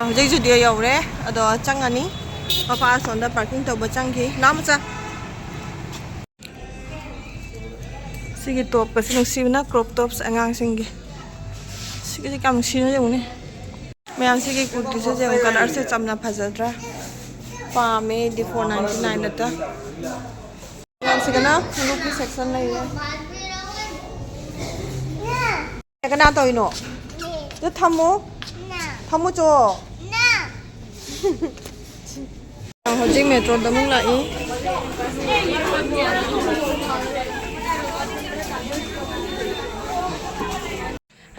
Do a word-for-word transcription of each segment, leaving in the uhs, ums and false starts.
ꯍꯧꯖꯤꯛ ꯖꯨꯗꯤꯑꯣ ꯌꯧꯔꯦ꯫ ꯑꯗꯣ ꯆꯪꯉꯅꯤ꯫ ꯃꯄꯥ ꯑꯁꯣꯝꯗ ꯄꯥꯔꯀꯤꯡ ꯇꯧꯕ ꯆꯪꯈꯤ꯫ ꯏꯅꯥꯎ ꯃꯆꯥ, ꯁꯤꯒꯤ ꯇꯣꯞꯀꯁꯦ ꯅꯨꯡꯁꯤꯕꯅ, ꯀ꯭ꯔꯣꯞ ꯇꯣꯞꯁ ꯑꯉꯥꯡꯁꯤꯡꯒꯤ꯫ ꯁꯤꯒꯤꯁꯦ ꯀꯌꯥꯝ ꯅꯨꯡꯁꯤꯅ ꯌꯦꯡꯉꯨꯅꯦ꯫ ꯃꯌꯥꯝ, ꯁꯤꯒꯤ ꯀꯨꯔꯇꯤꯁꯦ ꯌꯦꯡꯉꯨ, ꯀꯂꯔꯁꯦ ꯆꯝꯅ ꯐꯖꯗ꯭ꯔꯥ? ꯄꯥꯝꯃꯦ ꯑꯩꯗꯤ꯫ Four ninety nine ꯅꯠꯇ꯫ ꯃꯌꯥꯝ, ꯁꯤꯗꯅ ꯈꯣꯡꯎꯞꯀꯤ ꯁꯦꯛꯁꯟ ꯂꯩꯔꯦ꯫ ꯀꯅꯥ ꯇꯧꯔꯤꯅꯣ? ꯑꯗꯨ ꯊꯝꯃꯣ꯫ ꯊꯝꯃꯣ ꯆꯣ꯫ ꯍꯧꯖꯤꯛ ꯃꯦꯇ꯭ꯔꯣꯗ ꯑꯃꯨꯛ ꯂꯥꯛꯏ꯫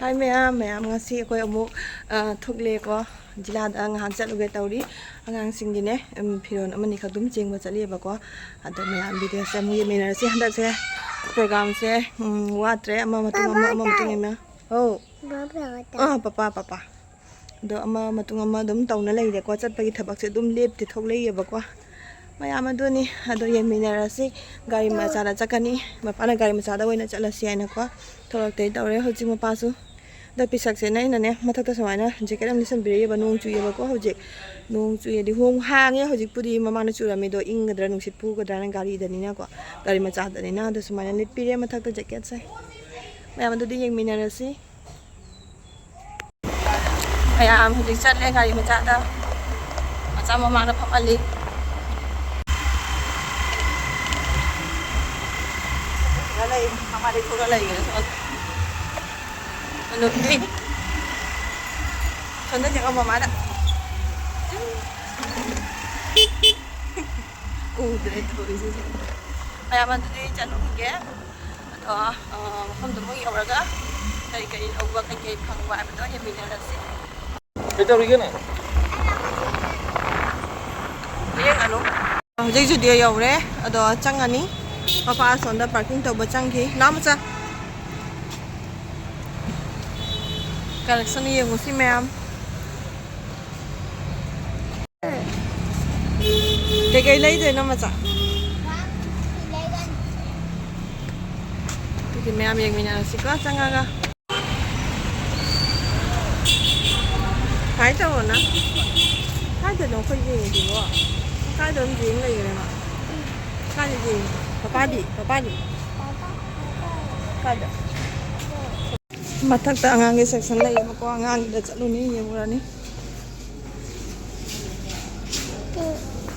ꯍꯥꯏ ꯃꯌꯥꯝ, ꯃꯌꯥꯝ, ꯉꯁꯤ ꯑꯩꯈꯣꯏ ꯑꯃꯨꯛ, ꯑ, ꯊꯣꯛꯂꯦꯀꯣ꯫ ꯖꯤꯂꯥꯗ ꯉꯥꯏꯍꯥꯛ ꯆꯠꯂꯨꯒꯦ ꯇꯧꯔꯤ꯫ ꯑꯉꯥꯡꯁꯤꯡꯒꯤꯅꯦ, ꯎꯝ, ꯐꯤꯔꯣꯜ ꯑꯃꯅꯤꯈꯛ ꯑꯗꯨꯝ ꯆꯦꯟꯕ ꯆꯠꯂꯤꯑꯕꯀꯣ꯫ ꯑꯗꯣ ꯃꯌꯥꯝ ꯚꯤꯗꯤꯑꯣꯁꯦ ꯑꯃꯨꯛ ꯌꯦꯡꯃꯤꯟꯅꯔꯁꯤ꯫ ꯍꯟꯗꯛꯁꯦ ꯄ꯭ꯔꯣꯒ꯭ꯔꯥꯝꯁꯦ, ꯎꯝ, ꯋꯥꯠꯇ꯭ꯔꯦ꯫ ꯑꯃ ꯃꯇꯨꯡ ꯑꯃ, ꯑꯃ ꯃꯇꯨꯡ ꯑꯃ꯫ ꯑꯧ꯫ ꯑꯥ, ꯄꯄꯥ, ꯄꯄꯥ꯫ ꯑꯗꯣ ꯑꯃ ꯃꯇꯨꯡ ꯑꯃ ꯑꯗꯨꯝ ꯇꯧꯅ ꯂꯩꯔꯦꯀꯣ꯫ ꯆꯠꯄꯒꯤ ꯊꯕꯛꯁꯦ ꯑꯗꯨꯝ ꯂꯦꯞꯇꯦ, ꯊꯣꯛꯂꯛꯏꯑꯕꯀꯣ꯫ ꯃꯌꯥꯝ ꯑꯗꯨꯅꯤ꯫ ꯑꯗꯣ ꯌꯦꯡꯃꯤꯟꯅꯔꯁꯤ꯫ ꯒꯥꯔꯤ ꯃꯆꯥꯗ ꯆꯠꯀꯅꯤ꯫ ꯃꯄꯥꯅ ꯒꯥꯔꯤ ꯃꯆꯥꯗ ꯑꯣꯏꯅ ꯆꯠꯂꯁꯤ ꯍꯥꯏꯅꯀꯣ꯫ ꯊꯣꯛꯂꯛꯇꯣꯏ ꯇꯧꯔꯦ ꯍꯧꯖꯤꯛ ꯃꯄꯥꯁꯨ꯫ ꯑꯗꯣ ꯄꯤꯁꯛꯁꯦ ꯑꯩꯅꯅꯦ ꯃꯊꯛꯇ ꯁꯨꯃꯥꯏꯅ ꯖꯦꯀꯦꯠ ꯑꯃ ꯂꯤꯠꯁꯟꯕꯤꯔꯛꯏꯕ꯫ ꯅꯣꯡ ꯆꯨꯏꯌꯦꯕꯀꯣ ꯍꯧꯖꯤꯛ꯫ ꯅꯣꯡ ꯆꯨꯏꯌꯦꯗꯤ ꯍꯣꯡ ꯍꯥꯡꯉꯦ ꯍꯧꯖꯤꯛꯄꯨꯗꯤ꯫ ꯃꯃꯥꯡꯗ ꯆꯨꯔꯝꯃꯤꯗꯣ ꯏꯪꯒꯗ꯭ꯔꯥ ꯅꯨꯡꯁꯤꯠ ꯐꯨꯒꯗ꯭ꯔꯥꯅ ꯒꯥꯔꯤꯗꯅꯤꯅꯀꯣ꯫ ꯒꯥꯔꯤ ꯃꯆꯥꯗꯅꯤꯅ꯫ ꯑꯗꯣ ꯁꯨꯃꯥꯏꯅ ꯂꯤꯠꯄꯤꯔꯦ ꯃꯊꯛꯇ ꯖꯦꯀꯦꯠꯁꯦ꯫ ꯃꯌꯥꯝ ꯑꯗꯨꯗꯤ ꯌꯦꯡꯃꯤꯟꯅꯔꯁꯤ꯫ ꯃꯌꯥꯝ ꯍꯧꯖꯤꯛ ꯆꯠꯂꯦ ꯒꯥꯔꯤ ꯃꯆꯥꯗ꯫ ꯃꯆꯥ ꯃꯃꯥꯡꯗ ꯐꯝꯍꯜꯂꯤ꯫ ꯂꯩ, ꯃꯃꯥꯗꯤ ꯊꯣꯛꯂ ꯂꯩꯈ꯭ꯔꯦ꯫ ꯁꯣꯝꯗ ꯆꯪꯉꯝꯃꯣ ꯃꯥꯅ꯫ ꯎꯗ꯭ꯔꯦ ꯇꯧꯔꯤꯁꯦ꯫ ꯃꯌꯥꯝ ꯑꯗꯨꯗꯤ ꯆꯠꯂꯨꯈꯤꯒꯦ꯫ ꯑꯗꯣ, ꯑ, ꯃꯐꯝꯗꯨ ꯑꯃꯨꯛ ꯌꯧꯔꯒ ꯀꯔꯤ ꯀꯔꯤ ꯂꯧꯕ, ꯀꯔꯤ ꯀꯔꯤ ꯐꯪꯕ ꯍꯥꯏꯕꯗꯣ ꯌꯦꯡꯃꯤꯟꯅꯔꯁꯤ꯫ ꯀꯩꯗꯧꯔꯤꯒꯦꯅꯦ? ꯌꯦꯡꯉꯅꯨ꯫ ꯍꯧꯖꯤꯛ ꯖꯨꯗꯤꯑꯣ ꯌꯧꯔꯦ, ꯑꯗꯣ ꯆꯪꯉꯅꯤ꯫ ꯃꯄꯥ ꯑꯁꯣꯝꯗ ꯄꯥꯔꯀꯤꯡ ꯇꯧꯕ ꯆꯪꯈꯤ꯫ ꯏꯅꯥꯎ ꯃꯆꯥ꯫ ꯀꯂꯦꯛꯁꯟ ꯌꯦꯡꯉꯨꯁꯤ ꯃꯌꯥꯝ꯫ ꯀꯩꯀꯩ ꯂꯩꯗꯣꯏꯅꯣ ꯃꯆꯥ? ꯑꯗꯨꯗꯤ ꯃꯌꯥꯝ ꯌꯦꯡꯃꯤꯟꯅꯔꯁꯤꯀꯣ ꯆꯪꯉꯒ꯫ ꯀꯥꯏ ꯇꯧꯔꯣꯅ? ꯀꯥꯏꯗꯅꯣ ꯑꯩꯈꯣꯏ ꯌꯦꯡꯉꯤꯗꯨꯕꯣ? ꯀꯥꯏꯗ ꯑꯗꯨꯝ ꯌꯦꯡ ꯂꯩꯈ꯭ꯔꯦ ꯃꯥ? ꯀꯥꯏꯗ ꯌꯦꯡꯉꯤ? ꯄꯄꯥꯗꯤ? ꯄꯄꯥꯗꯤ? ꯀꯥꯏꯗ? ꯃꯊꯛꯇ ꯑꯉꯥꯡꯒꯤ ꯁꯦꯛꯁꯟ ꯂꯩꯌꯦꯕꯀꯣ, ꯑꯉꯥꯡꯒꯤꯗ ꯆꯠꯂꯨꯅꯤ, ꯌꯦꯡꯉꯨꯔꯅꯤ꯫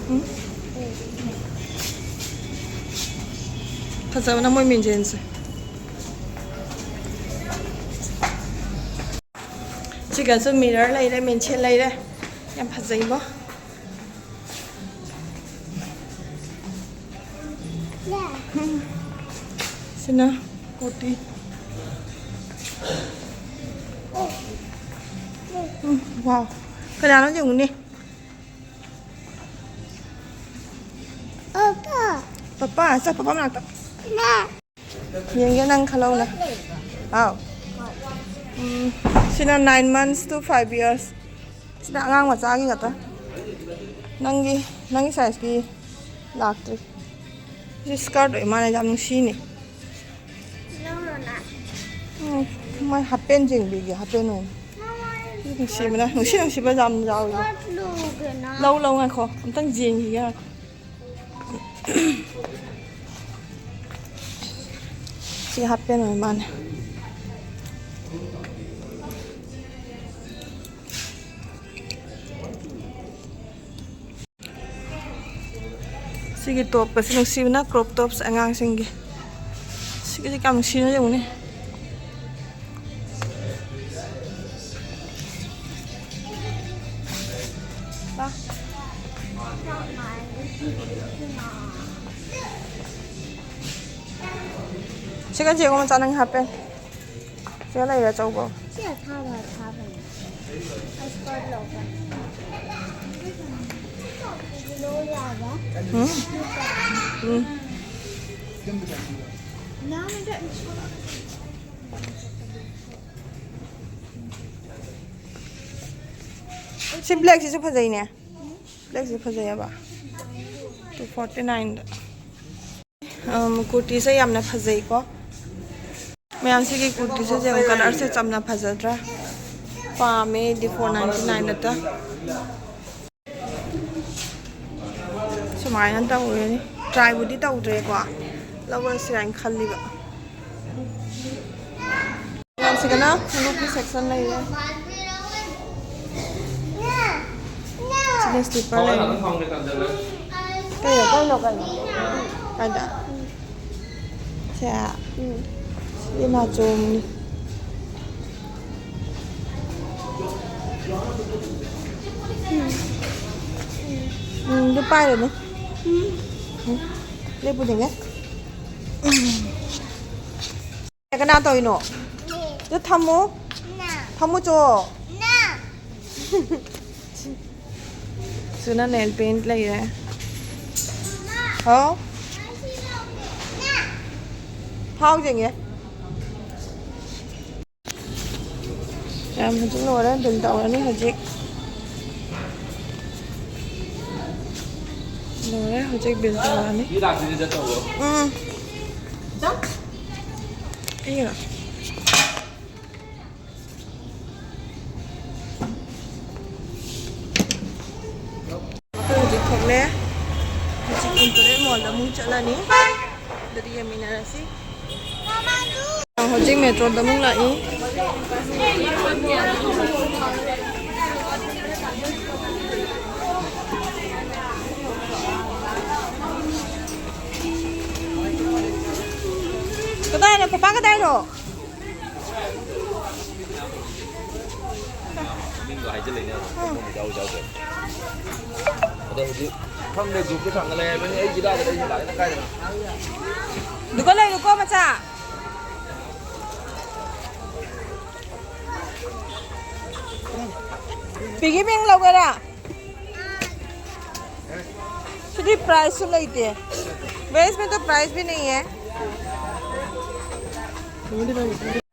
ꯎꯝ? ꯐꯖꯕꯅ ꯃꯣꯏ ꯃꯤꯡꯁꯦꯟꯁꯦ꯫ ꯁꯤꯒꯁꯨ ꯃꯤꯔꯔ ꯂꯩꯔꯦ, ꯃꯤꯡꯁꯦꯜ ꯂꯩꯔꯦ꯫ ꯌꯥꯝ ꯐꯖꯩꯕꯣ꯫ ꯎꯝ꯫ ꯁꯤꯅ ꯀꯨꯔꯇꯤ꯫ ꯎꯝ, ꯋꯥꯎ꯫ ꯀꯅꯥꯅꯣ ꯌꯦꯡꯉꯨꯅꯦ꯫ ꯄꯄꯥ꯫ ꯄꯄꯥ, ꯆꯠ ꯄꯄꯥ ꯃꯅꯥꯛꯇ꯫ ꯌꯦꯡꯒꯦ ꯅꯪ ꯈꯜꯍꯧꯅꯦ꯫ ꯑꯥꯎ꯫ ꯎꯝ, ꯁꯤꯅ nine months to five years꯫ ꯁꯤꯅ ꯑꯉꯥꯡ ꯃꯆꯥꯒꯤ ꯉꯥꯛꯇ꯫ ꯅꯪꯒꯤ, ꯅꯪꯒꯤ ꯁꯥꯏꯖꯀꯤ ꯂꯥꯛꯇ꯭ꯔꯤ꯫ ꯁꯤ ꯁ꯭ꯀꯔꯠ ꯑꯣꯏ ꯃꯥꯜꯂꯦ, ꯌꯥꯝ ꯅꯨꯡꯁꯤꯅꯦ꯫ ꯎꯝ, ꯃꯣꯏ ꯍꯥꯞ ꯄꯦꯟ ꯌꯦꯡꯕꯤꯒꯦ, ꯍꯥꯞ ꯄꯦꯟ ꯑꯣꯏꯅ꯫ ꯅꯨꯡꯁꯤꯕꯅ, ꯅꯨꯡꯁꯤ ꯅꯨꯡꯁꯤꯕ ꯌꯥꯝ ꯌꯥꯎꯋꯤ꯫ ꯂꯧ, ꯂꯧ, ꯉꯥꯏꯈꯣ, ꯑꯝꯇꯪ ꯌꯦꯡꯈꯤꯒꯦ, ꯉꯥꯏꯈꯣ꯫ ꯁꯤ ꯍꯥꯞꯄꯦꯟ ꯑꯣꯏ ꯃꯥꯅꯦ꯫ ꯁꯤꯒꯤ ꯇꯣꯞꯀꯁꯤ ꯅꯨꯡꯁꯤꯕꯅ, ꯀ꯭ꯔꯣꯞ ꯇꯣꯞꯁ ꯑꯉꯥꯡꯁꯤꯡꯒꯤ꯫ ꯁꯤꯒꯤꯁꯤ ꯀꯌꯥꯝ ꯅꯨꯡꯁꯤꯅ ꯌꯦꯡꯉꯨꯅꯦ꯫ ꯁꯤꯒ ꯌꯦꯡꯉꯣ ꯃꯆꯥ, ꯅꯪ ꯍꯥꯞꯄꯦ꯫ ꯁꯤꯒ ꯂꯩꯔꯦ ꯑꯆꯧꯕ꯫ ꯁꯤ ꯑꯊꯥꯕ ꯑꯊꯥꯕꯅꯦ꯫ ꯑꯁ, ꯀꯥꯔꯗ ꯂꯧꯕ꯫ ꯂꯧ ꯌꯥꯕ? ꯎꯝ? ꯎꯝ꯫ ꯁꯤ ꯕ꯭ꯂꯦꯛꯁꯤꯁꯨ ꯐꯖꯩꯅꯦ꯫ ꯕ꯭ꯂꯦꯛꯁꯤ ꯐꯖꯩꯌꯦꯕ꯫ Two forty nineꯗ꯫ ꯀꯨꯔꯇꯤꯁꯦ ꯌꯥꯝꯅ ꯐꯖꯩꯀꯣ꯫ ꯃꯌꯥꯝꯁꯤꯒꯤ ꯀꯨꯔꯇꯤꯁꯦ ꯌꯦꯡꯉꯣ, ꯀꯂꯔꯁꯦ ꯆꯝꯅ ꯐꯖꯗ꯭ꯔꯥ? ꯄꯥꯝꯃꯦ ꯑꯩꯗꯤ four ninety nine ꯅꯠꯇ꯫ ꯁꯨꯃꯥꯏꯅ ꯇꯧꯔꯅꯤ꯫ Try ꯕꯨꯗꯤ ꯇꯧꯗ꯭ꯔꯦꯀꯣ, ꯂꯧꯔꯁꯤꯔ ꯍꯥꯏꯅ ꯈꯜꯂꯤꯕ꯫ ꯁꯤꯒꯅ ꯈꯣꯡꯎꯞꯀꯤ section ꯂꯩꯔꯦ꯫ ꯁꯤꯅ slipper ꯂꯩꯔꯦ꯫ ꯀꯩꯅꯣ, ꯀꯩꯅꯣ, ꯀꯩꯅꯣ? ꯀꯥꯏꯗ? ꯁꯦ꯫ ꯁꯤꯗꯤ ꯅꯥꯆꯣꯝꯅꯤ꯫ ꯎꯝ, ꯑꯗꯨ ꯄꯥꯏꯔꯨꯅꯨ꯫ ꯎꯝ, ꯂꯦꯞꯄꯨꯗꯦꯅꯦ꯫ ꯀꯅꯥ ꯇꯧꯔꯤꯅꯣ? ꯑꯗꯨ ꯊꯝꯃꯨ꯫ ꯊꯝꯃꯨ ꯆꯣ꯫ ꯁꯨꯅ nail paint ꯂꯩꯔꯦ꯫ ꯍꯥꯎ꯫ ꯐꯥꯎꯖꯦꯉꯦ꯫ ꯌꯥꯝ ꯍꯧꯖꯤꯛ ꯂꯣꯏꯔꯦ, bill ꯇꯧꯔꯅꯤ ꯍꯧꯖꯤꯛ꯫ ꯂꯣꯏꯔꯦ, ꯍꯧꯖꯤꯛ bill ꯇꯧꯔꯅꯤ꯫ ꯎꯝ꯫ ꯑꯩꯒꯤꯔꯣ? ꯑꯩꯈꯣꯏ ꯍꯧꯖꯤꯛ ꯊꯣꯛꯂꯦ꯫ ꯍꯧꯖꯤꯛ Imperial Mall ꯗ ꯑꯃꯨꯛ ꯆꯠꯂꯅꯤ꯫ ꯑꯗꯨꯗꯤ ꯌꯦꯡꯃꯤꯟꯅꯔꯁꯤ꯫ ꯍꯧꯖꯤꯛ metro ꯗ ꯑꯃꯨꯛ ꯂꯥꯛꯏ꯫ ꯀꯗꯥꯏꯅꯣ, ꯄꯄꯥ ꯀꯗꯥꯏꯅꯣ? ꯃꯤꯡꯗꯣ ꯍꯥꯏꯖꯤꯜꯂꯛꯏꯅꯦ꯫ ꯎꯝ꯫ ꯑꯗꯣ ꯍꯧꯖꯤꯛ ꯈꯪꯗꯦ, group ꯇ ꯊꯥꯡꯒꯠꯂꯛꯑꯦ ꯍꯥꯏꯕꯅꯤ꯫ ꯑꯩ ꯒꯤꯇꯥꯔꯗ ꯂꯩꯁꯤꯜꯂꯛꯑꯦꯅ ꯀꯥꯏꯗꯅꯣ? ꯗꯨꯀꯥꯟ ꯂꯩꯔꯨꯀꯣ, ꯃꯆꯥ꯫ ꯄꯤꯒꯤ ꯕꯦꯡ ꯂꯧꯒꯦꯔꯥ? ꯁꯤꯗꯤ price ꯁꯨ ꯂꯩꯇꯦ꯫ Veg ꯃꯦ ꯇꯣ price ꯚꯤ ꯅꯍꯤ ꯍꯦ꯫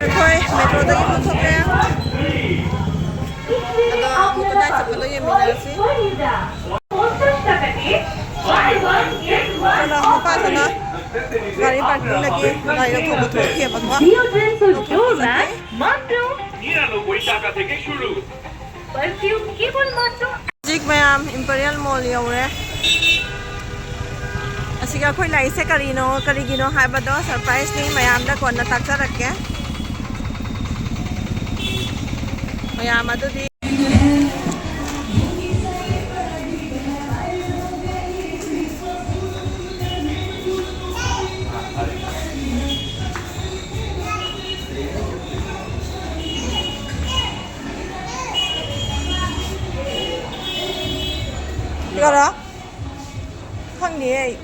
ꯑꯩꯈꯣꯏ metro ꯗꯒꯤ ꯄꯨꯊꯣꯛꯂꯦ꯫ ꯑꯗꯣ ꯑꯃꯨꯛ ꯀꯗꯥꯏ ꯆꯠꯄꯅꯣ ꯌꯦꯡꯃꯤꯟꯅꯔꯁꯤ꯫ ꯆꯠꯂꯣ, ꯃꯄꯥꯁꯤꯅ ꯒꯥꯔꯤ parking ꯗꯒꯤ ꯒꯥꯔꯤ ꯂꯧꯊꯣꯛ ꯄꯨꯊꯣꯛꯈꯤꯑꯕꯀꯣ꯫ Deodorant ꯁꯨ ꯂꯧꯊꯣꯛꯄ ꯆꯠꯈꯤ꯫ ꯍꯧꯖꯤꯛ ꯃꯌꯥꯝ ꯏꯝꯄꯔꯤꯌꯦꯜ ꯃꯣꯜ ꯌꯧꯔꯦ꯫ ꯑꯁꯤꯒ ꯑꯩꯈꯣꯏ ꯂꯥꯛꯏꯁꯦ ꯀꯔꯤꯅꯣ, ꯀꯔꯤꯒꯤꯅꯣ ꯍꯥꯏꯕꯗꯣ ꯁꯔꯄ꯭ꯔꯥꯏꯖꯅꯤ, ꯃꯌꯥꯝꯗ ꯀꯣꯟꯅ ꯇꯥꯛꯆꯔꯛꯀꯦ꯫ ꯃꯌꯥꯝ ꯑꯗꯨꯗꯤ ꯁꯤꯒꯔꯣ? ꯈꯪꯗꯦ ꯑꯩ꯫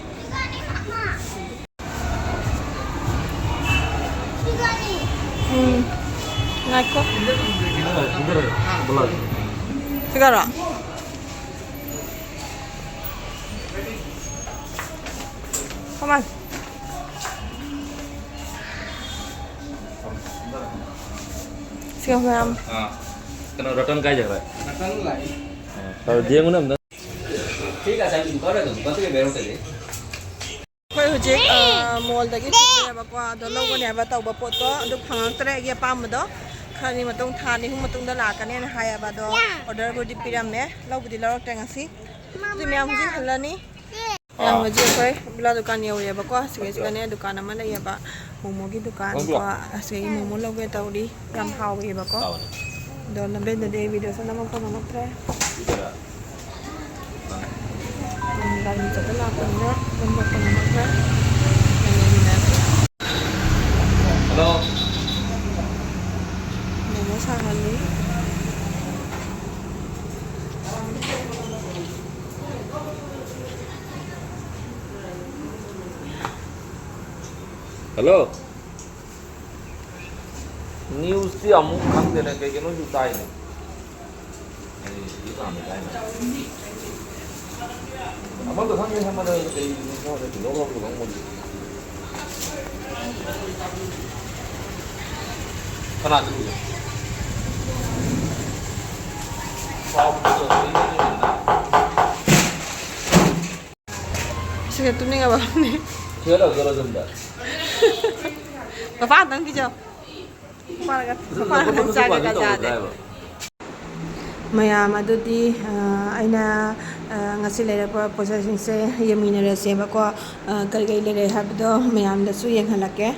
ꯎꯝ꯫ ꯉꯥꯏꯈꯣ꯫ ꯁꯤꯒꯔꯣ? Come on. ꯁꯤꯒ ꯃꯌꯥꯝ꯫ ꯑꯥ꯫ ꯀꯩꯅꯣ, ꯔꯇꯟ ꯀꯥꯏ ꯆꯠꯈ꯭ꯔꯦ? ꯔꯇꯟ ꯂꯥꯛꯏ꯫ ꯑꯥ, ꯌꯦꯡꯉꯨꯅꯦ ꯑꯝꯇ꯫ ꯊꯤꯛ ꯑꯁꯥꯏ ꯗꯨꯀꯥꯟ ꯑꯗꯨꯝ ꯀꯠꯇ꯭ꯔꯤ ꯕꯦꯔꯣ ꯇꯦ꯫ ꯑꯩꯈꯣꯏ ꯍꯧꯖꯤꯛ, ꯑ, ꯃꯣꯜꯗꯒꯤ ꯊꯣꯛꯂꯛꯑꯦꯕꯀꯣ, ꯑꯗꯣ ꯂꯧꯒꯅꯦꯕ ꯇꯧꯕ ꯄꯣꯠꯇꯣ, ꯑꯗꯨ ꯐꯪꯉꯛꯇ꯭ꯔꯦ꯫ ꯑꯩꯒꯤ ꯑꯄꯥꯝꯕꯗꯣ ꯈꯔꯅꯤ ꯃꯇꯨꯡ, ꯊꯥ ꯑꯅꯤ ꯑꯍꯨꯝ ꯃꯇꯨꯡꯗ ꯂꯥꯛꯀꯅꯦꯅ ꯍꯥꯏꯌꯦꯕ, ꯑꯗꯣ ꯑꯣꯔꯗꯔꯕꯨꯗꯤ ꯄꯤꯔꯝꯃꯦ, ꯂꯧꯕꯨꯗꯤ ꯂꯧꯔꯛꯇ꯭ꯔꯦ ꯉꯁꯤ꯫ ꯑꯗꯨ ꯃꯌꯥꯝ ꯍꯧꯖꯤꯛ ꯍꯜꯂꯅꯤ꯫ ꯃꯌꯥꯝ ꯍꯧꯖꯤꯛ ꯑꯩꯈꯣꯏ ꯕꯤꯂꯥ ꯗꯨꯀꯥꯟ ꯌꯧꯔꯦꯕꯀꯣ꯫ ꯁꯤꯒꯩꯁꯤꯗꯀꯣ ꯗꯨꯀꯥꯟ ꯑꯃ ꯂꯩꯌꯦꯕ, ꯃꯣꯃꯣꯒꯤ ꯗꯨꯀꯥꯟ ꯀꯣ꯫ ꯑꯁꯤꯒꯤ ꯃꯣꯃꯣ ꯂꯧꯒꯦ ꯇꯧꯔꯤ꯫ ꯌꯥꯝ ꯍꯥꯎꯋꯦꯕꯀꯣ꯫ ꯍꯥꯎꯋꯦ꯫ ꯑꯗꯣ ꯂꯝꯕꯦꯟꯗꯗꯤ ꯑꯩ ꯚꯤꯗꯤꯑꯣꯁꯦ ꯅꯝꯃꯛꯄ ꯉꯝꯃꯛꯇ꯭ꯔꯦ꯫ ꯎꯝ, ꯒꯥꯔꯤ ꯃꯆꯥꯗ ꯂꯥꯛꯄꯅꯤꯅ ꯅꯝꯃꯛꯄ ꯉꯝꯃꯛꯇ꯭ꯔꯦ꯫ ꯍꯜꯂꯣ꯫ ꯃꯣꯃꯣ ꯁꯥꯍꯜꯂꯤ꯫ ꯍꯜꯂꯣ꯫ ꯅ꯭ꯌꯨꯁꯇꯤ ꯑꯃꯨꯛ ꯈꯪꯗꯦꯅꯦ, ꯀꯩ ꯀꯩꯅꯣꯁꯨ ꯇꯥꯏꯅꯦ꯫ ꯑꯩ ꯗꯨꯀꯥꯟꯗ ꯇꯥꯏꯅꯦ꯫ ꯑꯃꯗꯣ ꯈꯪꯗꯦ, ꯑꯃꯗ ꯀꯩ ꯈꯪꯗꯦ, ꯂꯧ ꯂꯧ ꯂꯧ ꯂꯧ꯫ ꯀꯅꯥ ꯆꯠꯂꯨꯒꯦ? ꯄꯥꯎ ꯐꯥꯎꯅꯗꯕ ꯀꯨꯏꯔꯦꯅꯦ꯫ ꯁꯤꯒ ꯇꯨꯝꯅꯤꯡꯉꯕ ꯈꯪꯗꯦ꯫ ꯁꯤꯒ ꯇꯧꯗꯣꯏꯔꯣ ꯌꯨꯝꯗ? ꯄꯄꯥ ꯑꯝꯇꯪ ꯄꯤꯖꯧ꯫ ꯃꯄꯥꯟꯒ ꯃꯆꯥꯒ ꯀꯖꯥꯗꯦ꯫ ꯃꯌꯥꯝ ꯑꯗꯨꯗꯤ ꯑꯩꯅ ꯉꯁꯤ ꯂꯩꯔꯛꯄ ꯄꯣꯠꯆꯩꯁꯤꯡꯁꯦ ꯌꯦꯡꯃꯤꯟꯅꯔꯁꯦꯕꯀꯣ꯫ ꯀꯔꯤ ꯀꯔꯤ ꯂꯩꯔꯛꯑꯦ ꯍꯥꯏꯕꯗꯣ ꯃꯌꯥꯝꯗꯁꯨ ꯌꯦꯡꯍꯜꯂꯛꯀꯦ꯫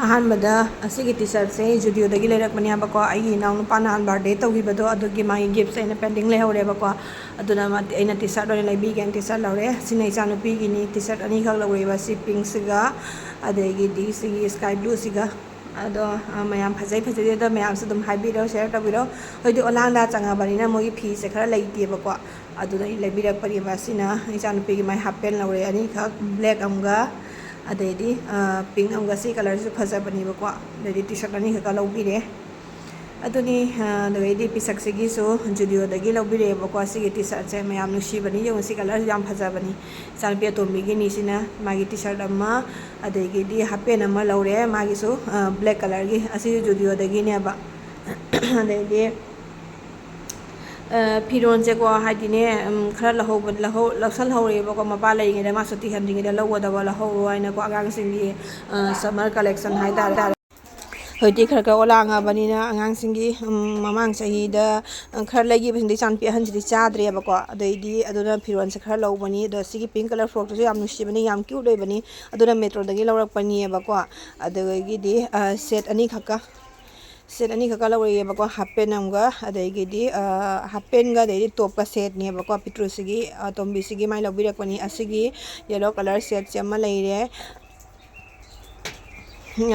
ꯑꯍꯥꯟꯕꯗ ꯑꯁꯤꯒꯤ ꯇꯤ ꯁꯥꯔꯠꯁꯦ ꯑꯩ ꯖꯨꯗꯤꯑꯣꯗꯒꯤ ꯂꯩꯔꯛꯄꯅꯦꯕꯀꯣ꯫ ꯑꯩꯒꯤ ꯏꯅꯥꯎꯅꯨꯄꯥ ꯅꯍꯥꯟ ꯕꯥꯔꯗꯦ ꯇꯧꯈꯤꯕꯗꯣ, ꯑꯗꯨꯒꯤ ꯃꯥꯒꯤ ꯒꯤꯐꯁꯦ ꯑꯩꯅ ꯄꯦꯟꯗꯤꯡ ꯂꯩꯍꯧꯔꯦꯕꯀꯣ꯫ ꯑꯗꯨꯅ ꯑꯩꯅ ꯇꯤ ꯁꯥꯔꯠ ꯑꯣꯏꯅ ꯂꯩꯕꯤꯒꯦꯅ ꯇꯤ ꯁꯥꯔꯠ ꯂꯧꯔꯦ꯫ ꯁꯤꯅ ꯏꯆꯥꯅꯨꯄꯤꯒꯤꯅꯤ꯫ ꯇꯤ ꯁꯥꯔꯠ ꯑꯅꯤꯈꯛ ꯂꯧꯔꯛꯑꯦꯕ, ꯁꯤ ꯄꯤꯡꯁꯤꯒ ꯑꯗꯒꯤꯗꯤ ꯁꯤꯒꯤ ꯁ꯭ꯀꯥꯏ ꯕ꯭ꯂꯨꯁꯤꯒ꯫ ꯑꯗꯣ ꯃꯌꯥꯝ ꯐꯖꯩ ꯐꯖꯗꯦ ꯑꯗꯣ ꯃꯌꯥꯝꯁꯨ ꯑꯗꯨꯝ ꯍꯥꯏꯕꯤꯔꯣ, ꯁꯤꯌꯔ ꯇꯧꯕꯤꯔꯣ꯫ ꯍꯧꯖꯤꯛꯇꯤ ꯑꯣꯂꯥꯡꯗ ꯆꯪꯉꯕꯅꯤꯅ ꯃꯣꯏꯒꯤ ꯐꯤꯁꯦ ꯈꯔ ꯂꯩꯇꯦꯕꯀꯣ꯫ ꯑꯗꯨꯗ ꯑꯩ ꯂꯩꯕꯤꯔꯛꯄꯅꯦꯕ꯫ ꯁꯤꯅ ꯏꯆꯥꯅꯨꯄꯤꯒꯤ ꯃꯥꯏ ꯍꯥꯞ ꯄꯦꯟ ꯂꯧꯔꯦ ꯑꯅꯤꯈꯛ, ꯕ꯭ꯂꯦꯛ ꯑꯃꯒ ꯑꯗꯩꯗꯤ ꯄꯤꯡ ꯑꯃꯒ꯫ ꯁꯤ ꯀꯂꯔꯁꯤꯁꯨ ꯐꯖꯕꯅꯦꯕꯀꯣ꯫ ꯑꯗꯩꯗꯤ ꯇꯤ ꯁꯥꯔꯠ ꯑꯅꯤꯈꯛꯀ ꯂꯧꯕꯤꯔꯦ꯫ ꯑꯗꯨꯅꯤ꯫ ꯑꯗꯩꯗꯤ ꯄꯤꯁꯛꯁꯤꯒꯤꯁꯨ ꯖꯨꯗꯤꯑꯣꯗꯒꯤ ꯂꯧꯕꯤꯔꯛꯑꯦꯕꯀꯣ꯫ ꯁꯤꯒꯤ ꯇꯤ ꯁꯥꯔꯠꯁꯦ ꯃꯌꯥꯝ ꯅꯨꯡꯁꯤꯕꯅꯤ꯫ ꯌꯦꯡꯉꯨ, ꯁꯤ ꯀꯂꯔꯁꯤ ꯌꯥꯝ ꯐꯖꯕꯅꯤ꯫ ꯏꯆꯥꯅꯨꯄꯤ ꯑꯇꯣꯝꯕꯤꯒꯤꯅꯤ꯫ ꯁꯤꯅ ꯃꯥꯒꯤ ꯇꯤ ꯁꯥꯔꯠ ꯑꯃ, ꯑꯗꯒꯤꯗꯤ ꯍꯥꯞ ꯄꯦꯟ ꯑꯃ ꯂꯧꯔꯦ꯫ ꯃꯥꯒꯤꯁꯨ ꯕ꯭ꯂꯦꯛ ꯀꯂꯔꯒꯤ꯫ ꯑꯁꯤꯁꯨ ꯖꯨꯗꯤꯑꯣꯗꯒꯤꯅꯦꯕ꯫ ꯑꯗꯩꯗꯤ ꯐꯤꯔꯣꯟꯁꯦꯀꯣ, ꯍꯥꯏꯗꯤꯅꯦ, ꯈꯔ ꯂꯧꯍꯧꯕ ꯂꯧꯍꯧ ꯂꯧꯁꯜꯍꯧꯔꯦꯕꯀꯣ꯫ ꯃꯄꯥ ꯂꯩꯔꯤꯉꯩꯗ, ꯃꯥ ꯁꯨꯇꯤ ꯍꯟꯗ꯭ꯔꯤꯉꯩꯗ ꯂꯧꯒꯗꯕ ꯂꯧꯍꯧꯔꯣ ꯍꯥꯏꯅꯀꯣ꯫ ꯑꯉꯥꯡꯁꯤꯡꯒꯤ ꯁꯝꯃꯔ ꯀꯂꯦꯛꯁꯟ ꯍꯥꯏꯇꯥꯔꯦ꯫ ꯍꯧꯖꯤꯛꯇꯤ ꯈꯔ ꯈꯔ ꯑꯣꯂꯥꯡꯉꯕꯅꯤꯅ ꯑꯉꯥꯡꯁꯤꯡꯒꯤ ꯃꯃꯥꯡ ꯆꯍꯤꯗ ꯈꯔ ꯂꯩꯈꯤꯕꯁꯤꯡꯗꯣ ꯏꯆꯥꯅꯨꯄꯤ ꯑꯍꯟꯁꯤꯗꯤ ꯆꯥꯗ꯭ꯔꯦꯕꯀꯣ꯫ ꯑꯗꯩꯗꯤ ꯑꯗꯨꯅ ꯐꯤꯔꯣꯟꯁꯦ ꯈꯔ ꯂꯧꯕꯅꯤ꯫ ꯑꯗꯣ ꯁꯤꯒꯤ ꯄꯤꯡ ꯀꯂꯔ ꯐ꯭ꯔꯣꯛꯇꯨꯁꯨ ꯌꯥꯝ ꯅꯨꯡꯁꯤꯕꯅꯤ, ꯌꯥꯝ ꯀ꯭ꯌꯨꯠ ꯑꯣꯏꯕꯅꯤ꯫ ꯑꯗꯨꯅ ꯃꯦꯇ꯭ꯔꯣꯗꯒꯤ ꯂꯧꯔꯛꯄꯅꯤꯕꯀꯣ꯫ ꯑꯗꯨꯗꯒꯤꯗꯤ ꯁꯦꯠ ꯑꯅꯤꯈꯛꯀ ꯁꯦꯠ ꯑꯅꯤꯈꯛꯀ ꯂꯧꯔꯛꯑꯦꯕꯀꯣ꯫ ꯍꯥꯞ ꯄꯦꯟ ꯑꯃꯒ, ꯑꯗꯒꯤꯗꯤ ꯍꯥꯞ ꯄꯦꯟꯒ ꯑꯗꯩꯗꯤ ꯇꯣꯞꯀ ꯁꯦꯠꯅꯦꯕꯀꯣ꯫ ꯄꯤꯇ꯭ꯔꯨꯁꯤꯒꯤ, ꯑꯇꯣꯝꯕꯤꯁꯤꯒꯤ ꯃꯥꯏ ꯂꯧꯕꯤꯔꯛꯄꯅꯤ꯫ ꯑꯁꯤꯒꯤ ꯌꯦꯂꯣ ꯀꯂꯔ ꯁꯦꯠꯁꯦ ꯑꯃ ꯂꯩꯔꯦ꯫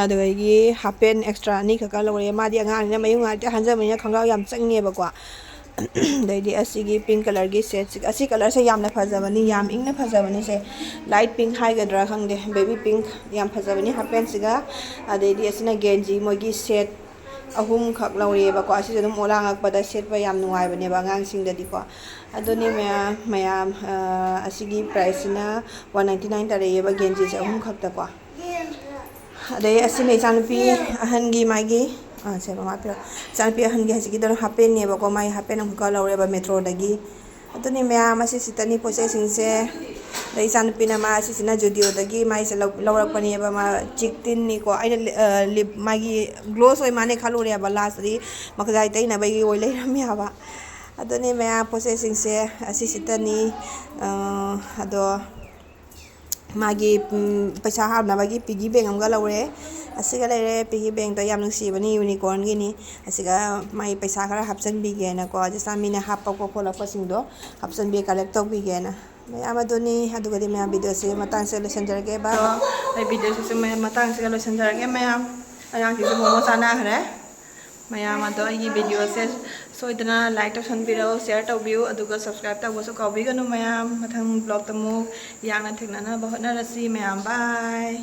ꯑꯗꯨꯗꯒꯤ ꯍꯥꯞ ꯄꯦꯟ ꯑꯦꯛꯁꯇ꯭ꯔꯥ ꯑꯅꯤꯈꯛꯀ ꯂꯧꯔꯛꯑꯦ꯫ ꯃꯥꯗꯤ ꯑꯉꯥꯡꯅꯤꯅ ꯃꯌꯨꯡ ꯉꯥꯏꯗꯤ ꯍꯟꯖꯕꯅꯤꯅ ꯈꯣꯡꯒ꯭ꯔꯥꯎ ꯌꯥꯝ ꯆꯪꯉꯦꯕꯀꯣ꯫ ꯑꯗꯩꯗꯤ ꯑꯁꯤꯒꯤ ꯄꯤꯡ ꯀꯂꯔꯒꯤ ꯁꯦꯠꯁꯤꯒ, ꯑꯁꯤ ꯀꯂꯔꯁꯦ ꯌꯥꯝꯅ ꯐꯖꯕꯅꯤ, ꯌꯥꯝ ꯏꯪꯅ ꯐꯖꯕꯅꯤ꯫ ꯁꯦ ꯂꯥꯏꯠ ꯄꯤꯡ ꯍꯥꯏꯒꯗ꯭ꯔꯥ ꯈꯪꯗꯦ, ꯕꯦꯕꯤ ꯄꯤꯡ꯫ ꯌꯥꯝ ꯐꯖꯕꯅꯤ ꯍꯥꯞ ꯄꯦꯟꯁꯤꯒ꯫ ꯑꯗꯩꯗꯤ ꯑꯁꯤꯅ ꯒꯦꯟꯖꯤ, ꯃꯣꯏꯒꯤ ꯁꯦꯠ ꯑꯍꯨꯝꯈꯛ ꯂꯧꯔꯛꯑꯦꯕꯀꯣ꯫ ꯑꯁꯤꯁꯨ ꯑꯗꯨꯝ ꯑꯣꯂꯥꯡꯉꯛꯄꯗ ꯁꯦꯠꯄ ꯌꯥꯝ ꯅꯨꯡꯉꯥꯏꯕꯅꯦꯕ ꯑꯉꯥꯡꯁꯤꯡꯗꯗꯤꯀꯣ꯫ ꯑꯗꯨꯅꯤ ꯃꯌꯥꯝ, ꯃꯌꯥꯝ, ꯑ, ꯑꯁꯤꯒꯤ ꯄ꯭ꯔꯥꯏꯁꯁꯤꯅ ꯋꯥꯟ ꯅꯥꯏꯟꯇꯤ ꯅꯥꯏꯟ ꯇꯥꯔꯛꯑꯦꯕ, ꯒꯦꯟꯖꯤꯁꯦ ꯑꯍꯨꯝꯈꯛꯇꯀꯣ꯫ ꯑꯗꯩ ꯑꯁꯤꯅ ꯏꯆꯥꯅꯨꯄꯤ ꯑꯍꯟꯒꯤ ꯃꯥꯒꯤ, ꯑ, ꯁꯦ, ꯃꯃꯥ ꯄꯤꯔꯣ꯫ ꯏꯆꯥꯅꯨꯄꯤ ꯑꯍꯟꯒꯤ ꯍꯧꯖꯤꯛꯀꯤꯗꯨꯅ ꯍꯥꯞ ꯄꯦꯟꯅꯦꯕꯀꯣ, ꯃꯥꯒꯤ ꯍꯥꯞ ꯄꯦꯟ ꯑꯃꯈꯛꯀ ꯂꯧꯔꯦꯕ ꯃꯦꯇ꯭ꯔꯣꯗꯒꯤ꯫ ꯑꯗꯨꯅꯤ ꯃꯌꯥꯝ, ꯑꯁꯤ ꯁꯤꯇꯅꯤ ꯄꯣꯠ ꯆꯩꯁꯤꯡꯁꯦ꯫ ꯑꯗꯩ ꯏꯆꯥꯅꯨꯄꯤꯅ ꯃꯥ ꯁꯤꯁꯤꯅ ꯖꯨꯗꯤꯑꯣꯗꯒꯤ ꯃꯥꯏꯁꯦ ꯂꯧ- ꯂꯧꯔꯛꯄꯅꯦꯕ꯫ ꯃꯥ ꯆꯤꯛ ꯇꯤꯟꯅꯤꯀꯣ꯫ ꯑꯩꯅ ꯂꯤ- ꯑ, ꯂꯤꯞ ꯃꯥꯒꯤ ꯒ꯭ꯂꯣꯁ ꯑꯣꯏ ꯃꯥꯅꯦ ꯈꯜꯂꯨꯔꯦꯕ꯫ ꯂꯥꯁꯇꯗꯤ ꯃꯈꯖꯥꯏ ꯇꯩꯅꯕꯒꯤ ꯑꯣꯏ ꯂꯩꯔꯝꯃꯦ ꯍꯥꯏꯕ꯫ ꯑꯗꯨꯅꯤ ꯃꯌꯥꯝ ꯄꯣꯠꯆꯩꯁꯤꯡꯁꯦ ꯑꯁꯤꯁꯤꯇꯅꯤ꯫ ꯑ, ꯑꯗꯣ ꯃꯥꯒꯤ, ꯎꯝ, ꯄꯩꯁꯥ ꯍꯥꯞꯅꯕꯒꯤ ꯄꯤꯒꯤ ꯕꯦꯡ ꯑꯃꯒ ꯂꯧꯔꯦ꯫ ꯑꯁꯤꯒ ꯂꯩꯔꯦ꯫ ꯄꯤꯒꯤ ꯕꯦꯡꯗꯣ ꯌꯥꯝ ꯅꯨꯡꯁꯤꯕꯅꯤ, ꯌꯨꯅꯤꯀꯣꯔꯟꯒꯤꯅꯤ꯫ ꯑꯁꯤꯒ ꯃꯥꯒꯤ ꯄꯩꯁꯥ ꯈꯔ ꯍꯥꯞꯆꯤꯟꯕꯤꯒꯦꯅꯀꯣ, ꯖꯁ ꯃꯤꯅ ꯍꯥꯞꯄꯛꯄ ꯈꯣꯠꯂꯛꯄꯁꯤꯡꯗꯣ ꯍꯥꯞꯆꯤꯟꯕꯤ, ꯀꯂꯦꯛ ꯇꯧꯕꯤꯒꯦꯅ꯫ ꯃꯌꯥꯝ ꯑꯗꯨꯅꯤ꯫ ꯑꯗꯨꯒꯗꯤ ꯃꯌꯥꯝ ꯚꯤꯗꯤꯑꯣꯁꯦ ꯃꯇꯥꯡꯁꯤꯗ ꯂꯣꯏꯁꯤꯟꯖꯔꯒꯦ꯫ ꯕꯥꯏ꯫ ꯑꯗꯣ ꯑꯩ ꯚꯤꯗꯤꯑꯣꯁꯤꯁꯨ ꯃꯌꯥꯝ ꯃꯇꯥꯡꯁꯤꯗ ꯂꯣꯏꯁꯤꯟꯖꯔꯒꯦ꯫ ꯃꯌꯥꯝ ꯑꯉꯥꯡꯁꯤꯡꯁꯨ ꯃꯣꯃꯣ ꯆꯥꯅꯈ꯭ꯔꯦ꯫ ꯃꯌꯥꯝ ꯑꯗꯣ ꯑꯩꯒꯤ ꯚꯤꯗꯤꯑꯣꯁꯦ ꯁꯣꯏꯗꯅ ꯂꯥꯏꯛ ꯇꯧꯁꯟꯕꯤꯔꯛꯑꯣ, ꯁꯤꯌꯔ ꯇꯧꯕꯤꯌꯨ, ꯑꯗꯨꯒ ꯁꯕꯁꯀ꯭ꯔꯥꯏꯕ ꯇꯧꯕꯁꯨ ꯀꯥꯎꯕꯤꯒꯅꯨ꯫ ꯃꯌꯥꯝ ꯃꯊꯪ ꯕ꯭ꯂꯣꯛꯇ ꯑꯃꯨꯛ ꯌꯥꯡꯅ ꯊꯦꯡꯅꯅꯕ ꯍꯣꯠꯅꯔꯁꯤ꯫ ꯃꯌꯥꯝ ꯕꯥꯏ꯫